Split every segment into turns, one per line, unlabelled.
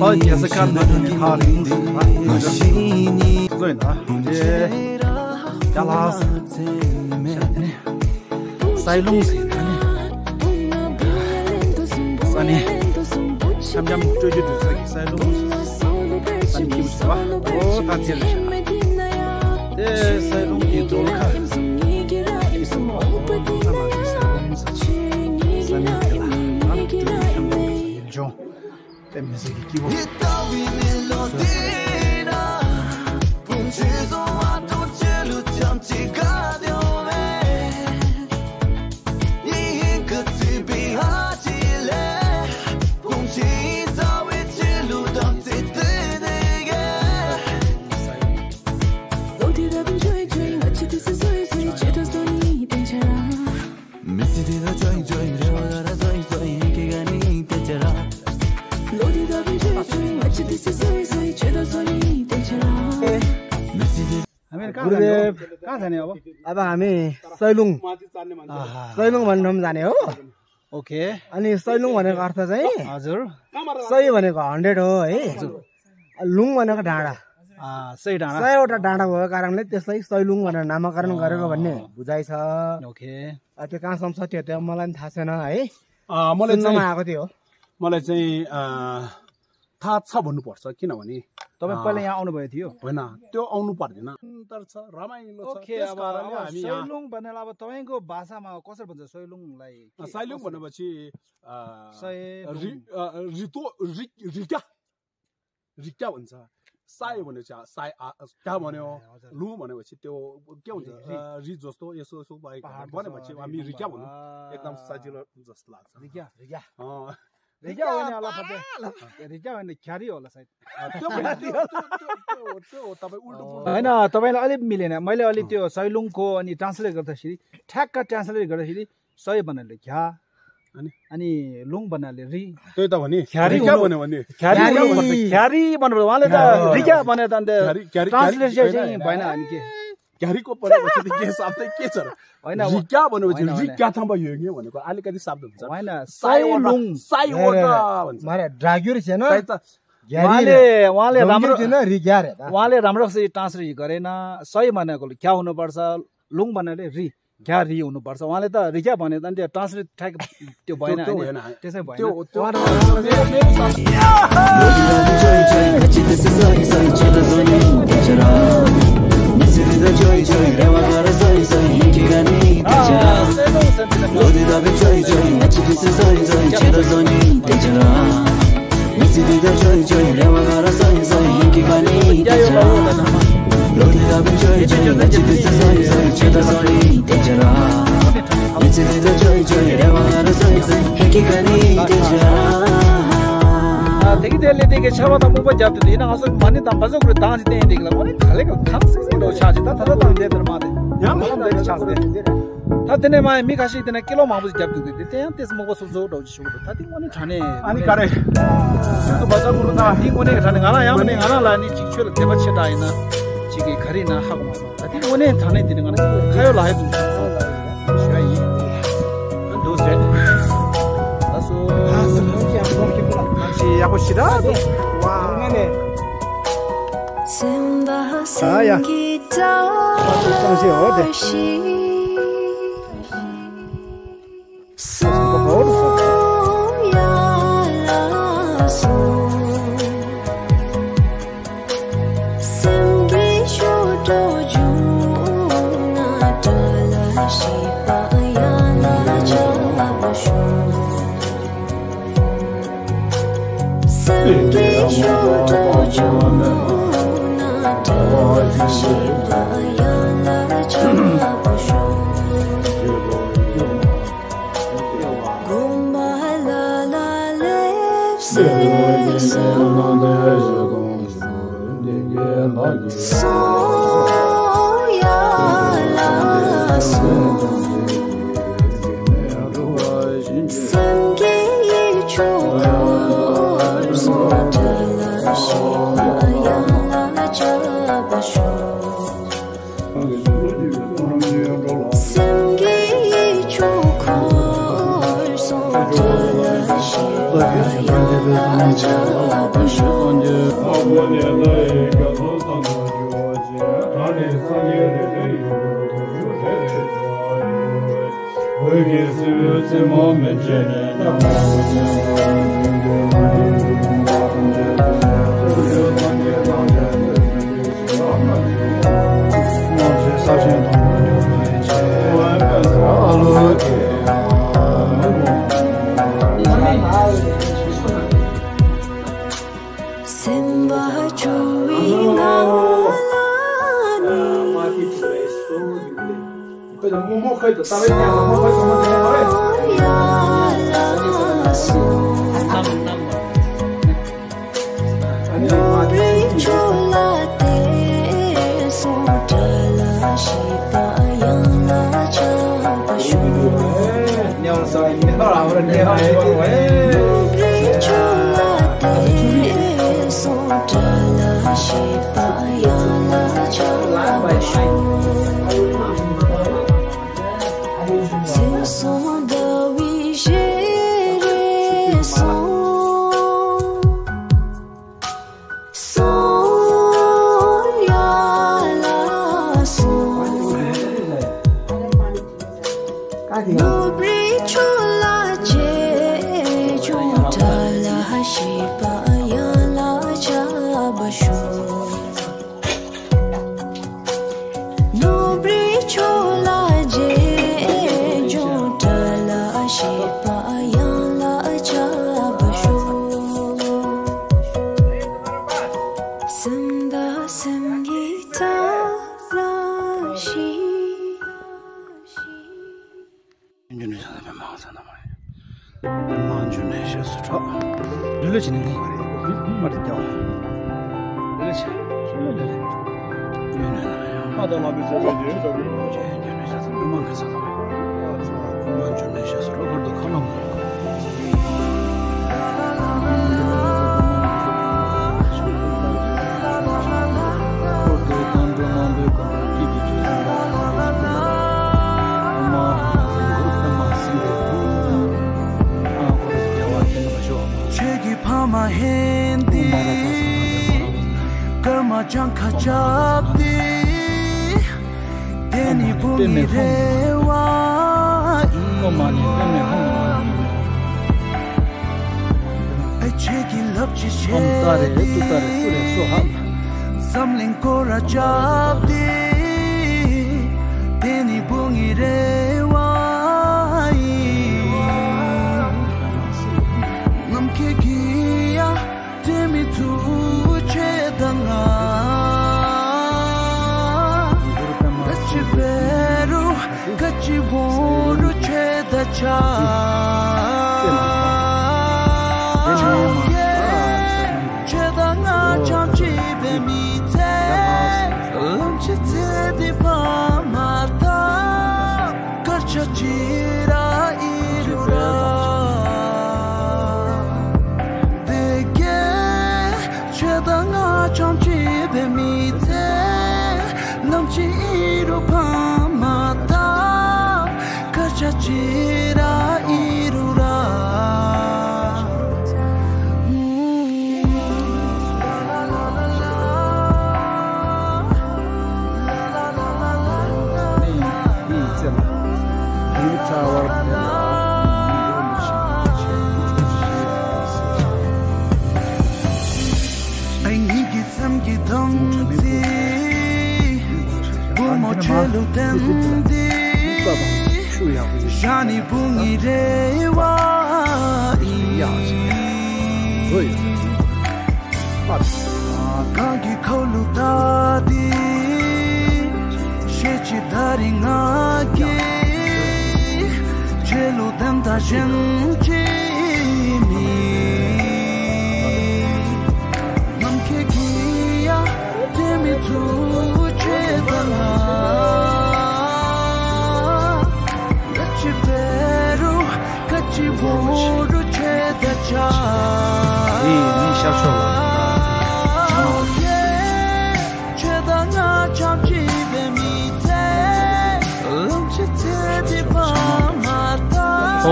어, 예색한 하리. 그거이나. 이제 야라스. 사이롱스. 아니. 잠잠 쪼주주 사이롱스. 아니 김수와. 오, 다치르. 네, 사이롱이 돌카. 있으면 사마지 사이롱스. 사이롱스. 좀 때문에 기분. कहाँ जाने अब हामी सैलुङ भन्नु जाने हो ओके अनि सैलुङ भनेको अर्थ चाहिँ हजुर सै भनेको 100 हो है लुङ भनेको डाँडा सही डाँडा 100 वटा डाँडा भएको कारणले त्यसलाई सैलुङ भनेर नामकरण गरेको भन्ने बुझाइ छ ओके त्यो कहाँसम्म सत्य त्यो मलाई पनि थाहा छैन है मलाई चाहिँ आएको थियो मलाई चाहिँ थाहा छ भन्नुपर्छ किनभने तपाई पहिला यहाँ आउनु भयो थियो हैन त्यो आउनु पर्दैन अन्तर छ रमाइलो छ त्यसकारणले हामी सैलुङ भनेर अब तपाईको भाषामा कसरी भन्छ सैलुङलाई सैलुङ भनेपछि रिक्का भन्छ साय भनेपछि साय क्या भन्यो लु भनेपछि त्यो के हुन्छ रि जस्तो यसो यसो भनेपछि हामी रिक्का भन्नु एकदम सजिलो जस्तो लाग्छ रिक्का रिक्का भने होला फटे रिक्का भने ख्यारी होला सायद त्यो तपाई उल्टो हैन तपाईलाई अलि मिलेन मैले अलि त्यो सैलुङको अनि ट्रान्सलेट गर्दाखेरि ठ्याक्क ट्रान्सलेट गर्दाखेरि सय भन्नाले ख्या अनि लुङ भन्नाले रि त्यही त भने ख्यारी भन्यो भने ख्यारी भन्नु उहाँले त रिक्का भने त ट्रान्सलेसन चाहिँ भएन अनि के ख्यारीको परेपछि के शब्द के छ हैन रिक्का भनेपछि रिक्का ठाउँमा यो भनेको अलिकति शब्द हुन्छ हैन सैलुङ भन्छ मारे ड्राग्युर छैन उहाँले राम्रो छैन रिक्या रे उहाँले राम्रोसँग ट्रान्सलेट गरेन सही भनेको क्या हुनुपर्छ लुङ भन्नाले रि क्या रि हुनुपर्छ उहाँले त रिक्या भने त त्यो ट्रान्सलेट ठ्याक त्यो भएन हैन त्यसै भएन देखि त्यसले देखे छ त म पनि जाप्छु दिन असो भन्ने त बजो गुरु दाज त्यही देख्ला पनि खालेको खास लो छाज त त दे तर माते यहाँ म देख छाज दे त तने मा मिकासी तने किलो माबु जाप्छु दे त्यहाँ त्यस मको सुजो डौ छु त ति पनि ठाने अनि करे त्यो बजो गुरु त ति पनि ठाने गाला यहाँ पनि गाला ला नि चिक्छुल देब छटा हैन चिके खरी न हाको मा त ति पनि ठाने दिन गाला खायो ला है छाइ दोसे असो याको सिरा वा या कौन हो they
Sangye chokor so
都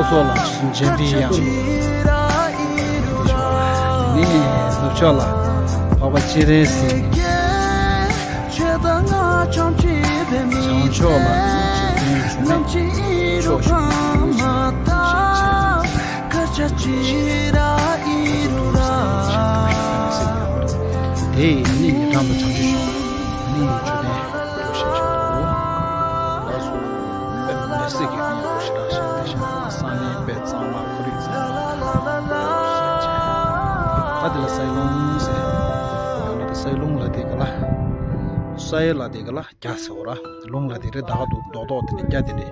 说了，以前不一样。chola baba chiresi chola hey ni rambo chanju ni chune oshicho asu mesiki ni oshirasha sani betsama friza adla sailong se yana sailong la dekala sai la dekala kya sora long la dire da do do de kya de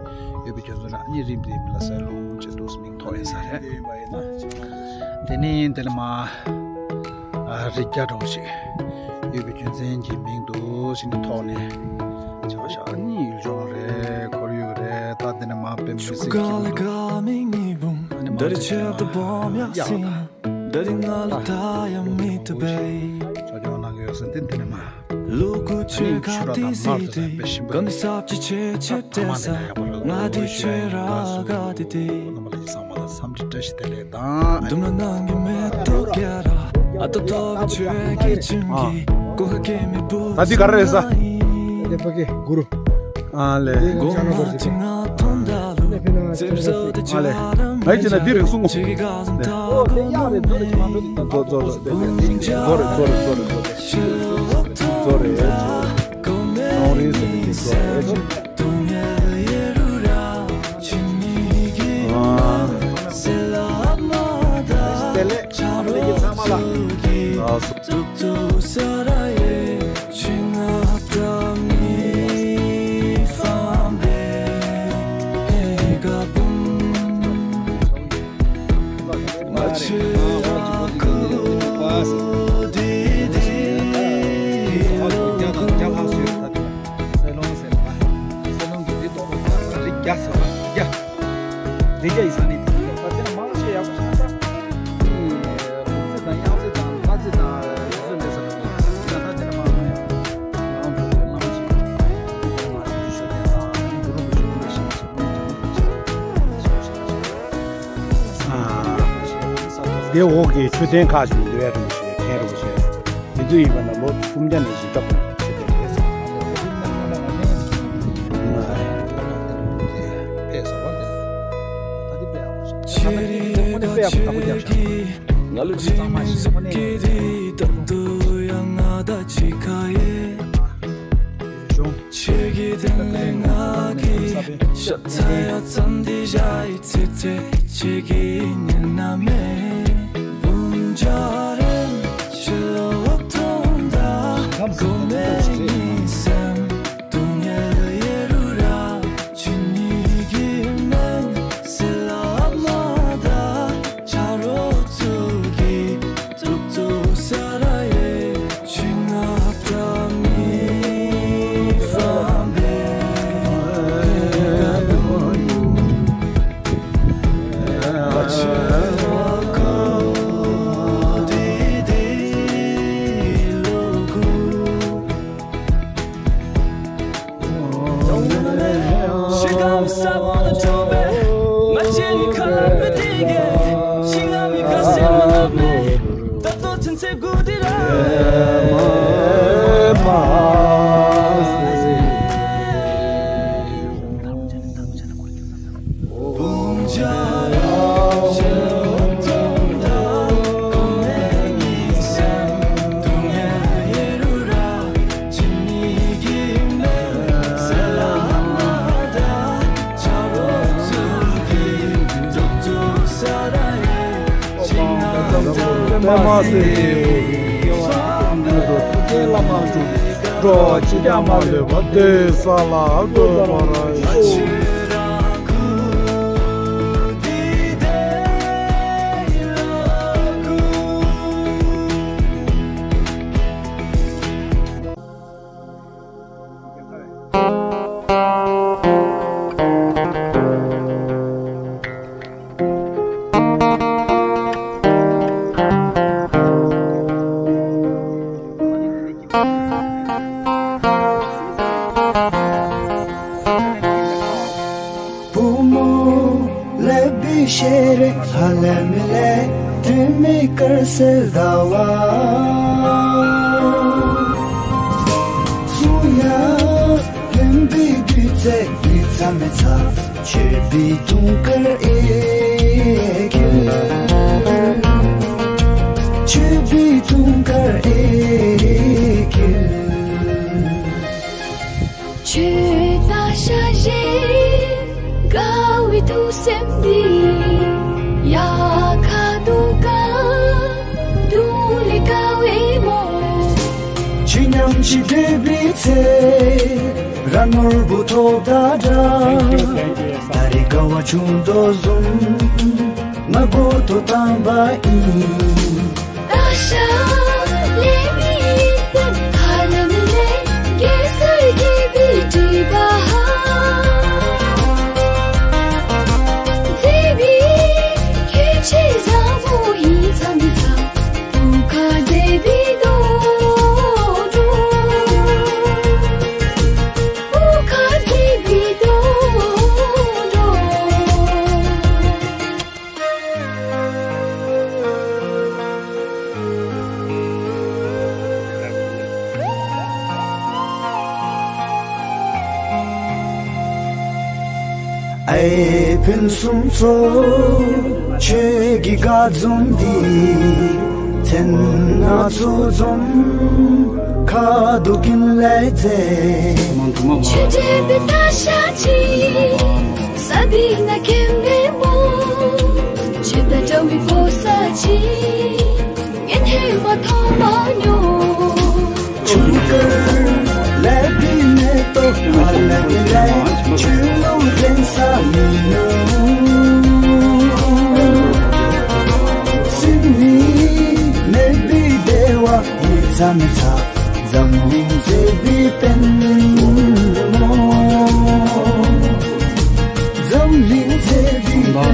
yebi jozuna ni rimri la sailong che dos ming thoe sa hai teni telma rikya do shi yebi jozen ji ming do sin thone cha sha ni jo re koryo re ta de ma pe mi se ki
Look at you, got this gonna stop you, check this out. Not the chair, I got it. Don't know, you met together. I thought of you, kitchen. Go again, me boo.
Tadi Carresa. Guru. Ale.
Go marching out on the
Ale. Hai chena dir sungu.
내 오기 주된 가지고 돼야 되는 시 개로 시 이도 이번에 뭐 품전에 시작
Maker Seldawa Suya Hembi Dutse Vitsameta Chebi Tunker Egil Chebi Tunker Egil Cheta Shaje Gawi Tu Sembi Yakaduka Dulika Wemo Chinyam Chidebite Ranur Buto Dada Tarikawa Chundozum Magoto Tambai Dasha Lemit Halamile Gesai Giviti Baha Ai pensum so chegi gadzum di ten na zum kadukin leite chuje betashachi sabina kembo chida jawi posachi enhe mathamanyo chukar lebine to halagile chulo Samino Sydney maybe dewa Zamza Zamlin Zebi Penmo Zamlin Zebi Penmo